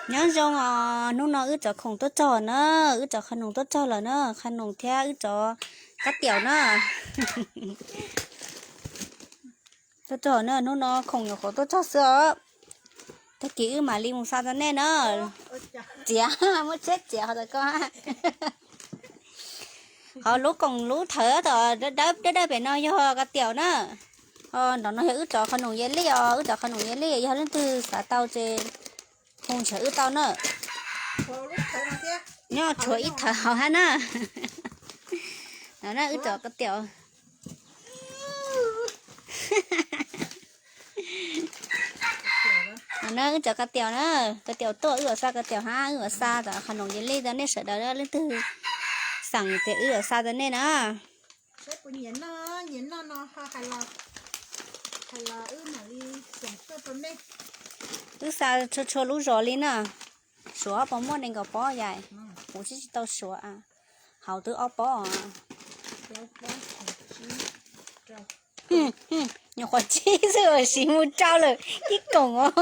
Nyob zoo os, hnub no wb cov khoom tuaj txog na, wb cov qhov noom tuaj txog lawm na, qhov noom thiab wb cov kab tiaum na. Tuaj txog na, hnub no khoom nyuam qhuav tuaj txog xwb os. Tag kis wb mam li mus xa rau nej na. Txiav, muab tsheb txiav qhov ntawd ko. Qhov lub koom lub thawv tom dawb dawb pem no yog kab tiaum na. Nram no yog wb cov qhov noom yeli os, wb cov qhov noom yeli, yog leej twg xav tau ces hu nrhiav wb tau na. Nyob tshuav ib thawv hauv hab na. No na wb cov kab tiaum. No na wb cov kab tiaum na, kab tiaum tuaj wb yuav xa kab tiaum hab, wb yuav xa tom qhov noom yeli rau nej sawv daws, leej twg xaam ces wb yuav xa rau nej na. Wb xa txhua txhua lub zos li na. Suav ob pob muaj nees nkaum pob yam, kuv tsis tsis tau suav. Hauv twb ob pob. Nyuam qhuav tsib xwb siv mus rau lawm ib koom os.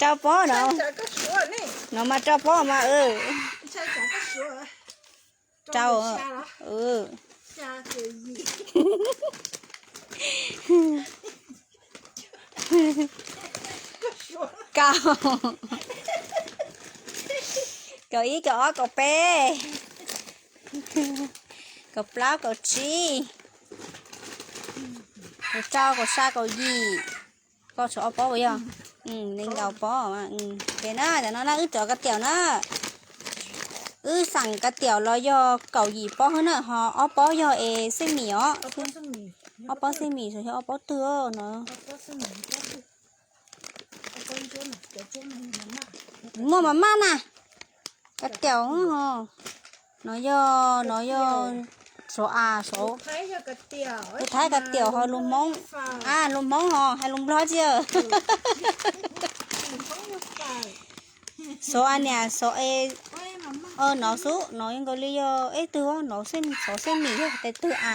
Rau pob no. No mas rau pob mas. Rau. Kaum, kaum ib, kaum ob, kaum peb, kaum plaub, kaum tsib, kaum rau, kaum xya, kaum yim. Koj tshuav ob pob puas yog? Nees nkaum pob. Ces na, cov no na wb cov kab tiaum na. Wb xaam kab tiaum los yog kaum yim pob xwb na, ho ob pob yog es xej mis os. Ob pob xej mis, yog ob pob twg no. Muaj mas maj na. Kab tiaum no yog, no yog suav a, suav. Tus Thaib kab tiaum ho lus Hmoob, a lus Hmoob ho hais lus Nplog tsi. Suav a niam suav e. No xwb no nkaus li yog eb twg no xwb, suav xej mis yog tes twg a.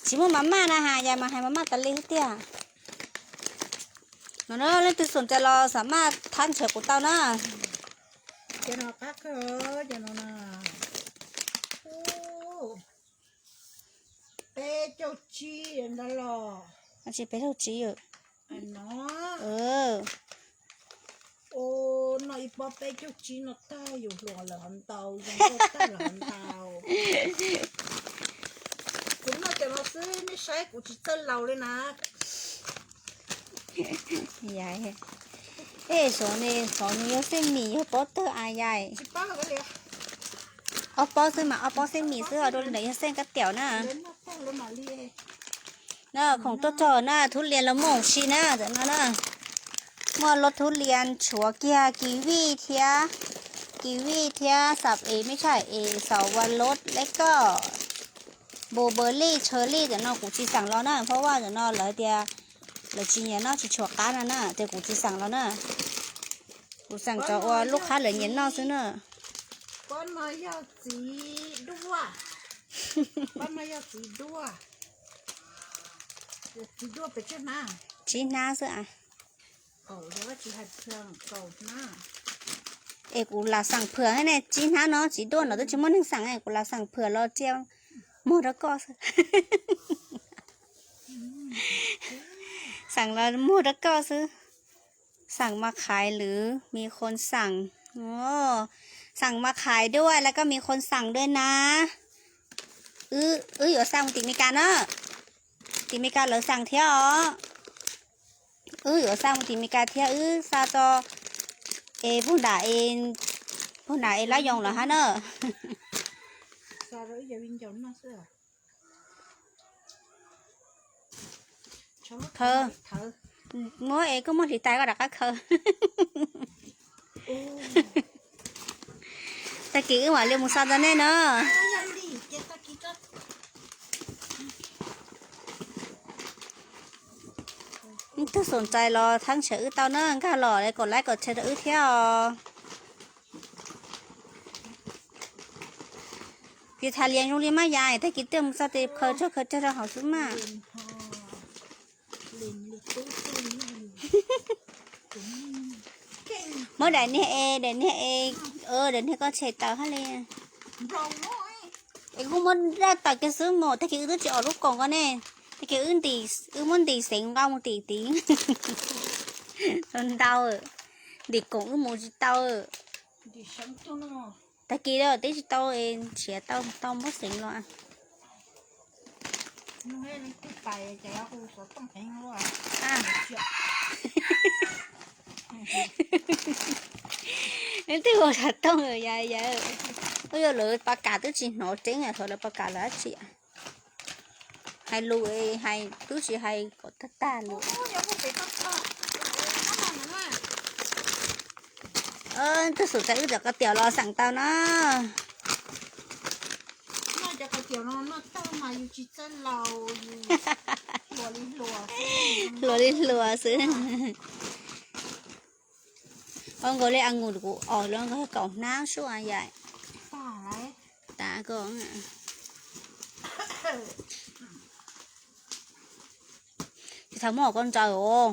Tsis muaj mas maj na has, yam mas hais mas maj tas li tiag. No na leej twg xoom cai los xam maj thab ntshaw kuv tau na. Peb caug tsib ntag los. Tsis peb caug tsib. No ib pob peb caug tsib no tag yus hluas lawm ho ntau, zoo nkauj tag lawm ho ntau. Kuv noj cov no xwb nej saib kuv tsis txawj laus li na. Ej, xyov ne, xyov nws yog xej mis yog pob tawg a yai. Ob pob xwb mas ob pob xej mis xwb, dua li ntawd yog xej kab tiaum na. Na khoom tuaj txog na, thub lias los muaj huv si na, tam no na. Muaj lub thub lias tshuav kiag kiv vij thiab, kiv vij thiab xam es, mej tshaj es, xam vas lub leb koj, npus npawg lij tshaw lij, tam no kuv tsis xaam los na, phab vaj tam no lawv tias lawv tsis nyiam noj tsis tshua qab no na, ces kuv tsis xaam los na. Kuv xaam cov uas lub qab lawv nyiam noj xwb na. Tsib hnab xwb a. Es kuv lam xaam phwm ne, tsib hnab no tsis duaj no twb tsis muaj neeg xaam, kuv lam xaam phwm los tsia muag rau koj xwb. Xaam los muag rau koj xwb. Xaam mas khaiv lwm, mi khoos xaam, xaam mas khaiv duaj las koj mi khoos xaam duaj na. Wb yuav xa mus tim Meskas na, tim Meskas lawv xaam thiab os. Wb yuav xa mus tim Meskas thiab, wb xa tso es puag nram, puag nram es lab yoo lawm hab na. Khaws, muab es koj muaj hliv tais koj rov qab khaws. Tag kis wb mam li mus xa rau nej na. Leej twg xoom cai los thab ntshaw wb tau na, nkag los kom like kom share rau wb thiab os. Kis thav lias zoo li maj yais, tag kis twb mus txog tes khaws tsawg khaws tsawg rau hauv xwb maj. Lim li tub tub li. Muab daim niag es, daim niag es, daim niag koj tshem tawm hab li. Es kuv muab daj tawm kiag xwb mas, tag kis wb twb tsis os lub koom ko ne. Tag kis wb ntim, wb muab ntim xeev nqa mus tim tid. Ntau, ntim koom wb mus tsis tau. Tag kis twb tsis tau, nrhiav tau tau muab xeev los. Neb twb ua xov tooj yam yam, ua yog lawv pas kam twb tsis hnov tseeb, thaum lawv pas kam lawv dab tsi. Hais lus hais twb tsis hais kom tag tag lus. Twb xum txais wb cov koj tiav los xeem tau no. Hluas li hluas xwb. Ua nkaus li a ngus kuv os los nkaus kaum hnab sub yam. Tas ko. Tsis tau muab koj ntsaws os.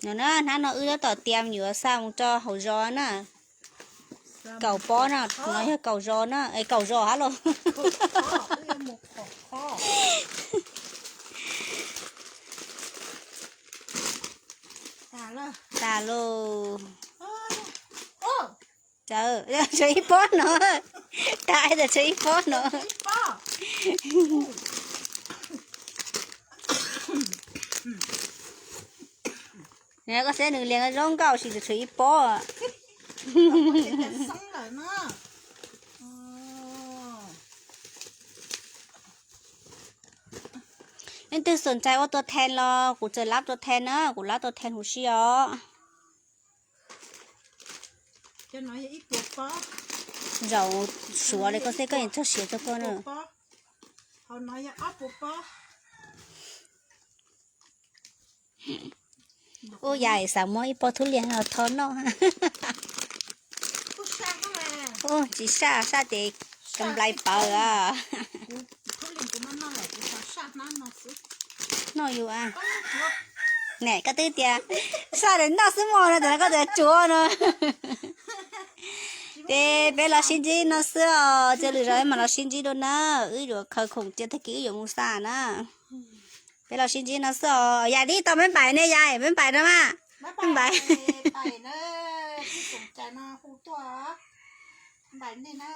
No na, hnab no wb tab tom tiav yuav xa mus rau hauv zos na. Kaum pob na, no yog kaum zos na, es kaum zos hab los. Tas lauj. Tshuav ib pob no. Tas tas tshuav ib pob no. Koj saib nws lias zoo nkauj sis tshuav ib pob. Leej twg xom ntshai ua tua then los kuv txawm lab tua then na, kuv lab tua then huv si os. Zaum suav li koj xwb koj yeej txog siav rau koj na. Ub, yam xav muab ib pob thub lias los tho noj. Ub, tsis saj, saj ces kam nplais pawv. Noj yus a. Ne koj twb tias saj es noj xwb mog no, tam no koj tias tsuav no. Ces peb los sib ntsib no xwb os, cia lwm zaus mam los sib ntsib dua na. Wb yuav khaws khoom cia tag kis wb yuav mus xa na. Peb los sib ntsib no xwb os. Yam li tau peb npaim ne, yam peb npaim no mas. Peb npaim. Npaim nej na.